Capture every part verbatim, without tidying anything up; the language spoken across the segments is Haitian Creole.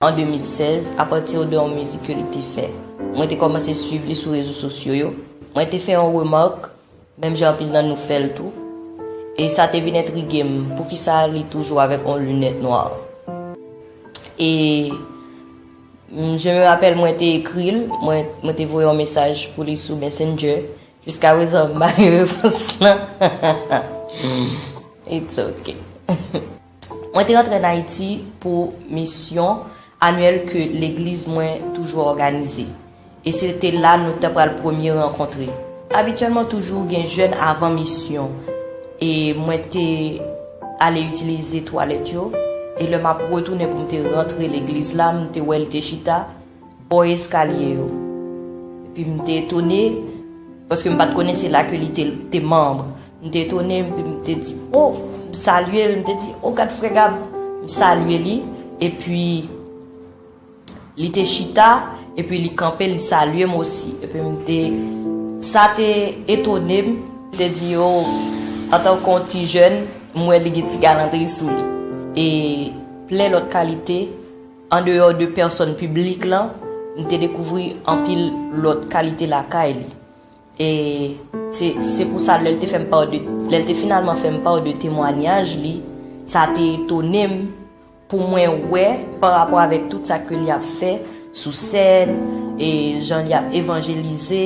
an de mil sèz, apati de yon mizik ke li te fè. Mwen te kòmanse swiv li sou rezo sosyo yo. Mwen te fè yon remak, menm jan anpil nan nou fè l tou. E sa te vin entrige m, poukisa li toujou avèk yon linèt nwa. E, mm, je me rappelle, mwen te ekri l, mwen, mwen te voye yon mesaj pou li sou Messenger. Jiskaprezan, m pa gen repons lan. It's ok. Mwen te rantre ann Ayiti pou misyon anyèl ke legliz mwen toujou òganize. E se te la nou te pral premye rankontre. Abityèlman, toujou gen jèn avan misyon. E mwen te ale itilize twalèt yo. E lè m ap retounen pou m te rantre legliz la, m te wè li te chita bò eskalye yo. Epi m te etone, paske m pa t konnen se la ke li te, te manm. M te etone, m te, m te di, "O," m salye l, m te di, "O, gad frè Gab." M salye li, epi li te chita, epi li kanpe, li salye m osi. Epi m te, sa te etone m, m te di, "O, antanke yon ti jèn, m wè li gen ti galantri sou li." E plen lòt kalite, andeyò de pèsòn piblik lan, m te dekouvri anpil lòt kalite lakay li. E se, se pou sa, lè l te fè m pa de, lè l te finalman fè m pa de temwanyaj li, sa te etone m pou mwen wè, pa rapò avèk tout sa ke li ap fè sou sèn, e jan li ap evanjelize,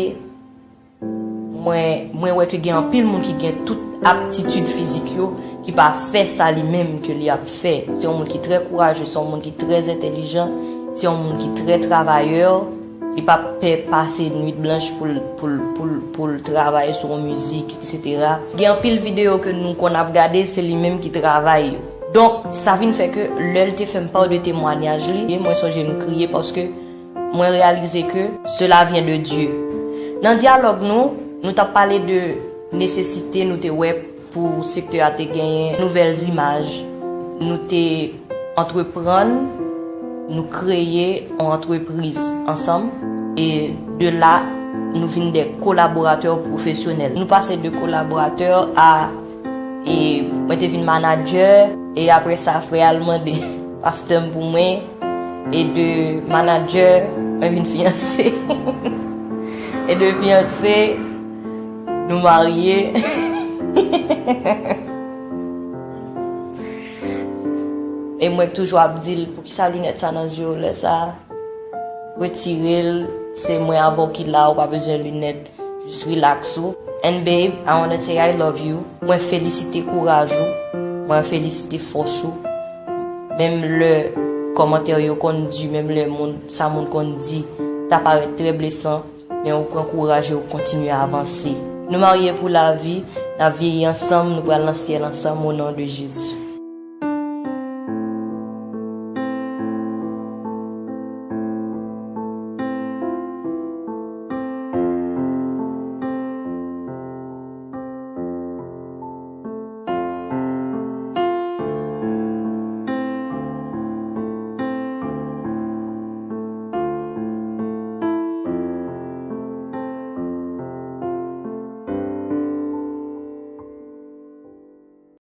mwen, mwen wè ke gen anpil moun ki gen tout aptitid fizik yo, ki pa fè sa li menm ke li ap fè. Se yon moun ki trè kouraje, se yon moun ki trè entèlijan, se yon moun ki trè travayè, li pa pè pase nwit blanch pou l, pou l, pou l, pou l travay sou yon mizik, etsetera. Gen anpil videyo ke nou konn ap gade, se li menm ki travay yo. Donk, sa vin fè ke lè l te fè m pa de temwanyaj li, mwen sonje m kriye paske mwen reyalize ke cela vient de Dieu. Nan dyalòg nou, nou t ap pale de nesesite nou te wè pou sektè a te genyen nouvèl zimaj. Nou te antreprann, nou kreye yon antrepriz ansanm. E de la, nou vin de kolaboratè pwofesyonèl. Nou pase de kolaboratè a, e mwen te vin manadjè, e apre sa, frè a l mande pastè m pou mwen, e de manadjè, mwen vin fiyanse. E de fiyanse, nou marye. E mwen toujou ap di l, "Poukisa linèt sa nan zye w lè sa? Retire l, se mwen avè w ki la, ou pa bezwen linèt, jis relax ou." And babe, I wanna say I love you. Mwen felisite kouraj ou, mwen felisite fòs ou. Menm lè kòmantè yo konn di, menm lè moun, sa moun konn di, ta parèt trè blesan, men ou pran kouraj e ou kontinye avanse. Nou marye pou lavi, n ap vyeyi ansanm, nou pral nan syèl ansanm, o non de Jezi.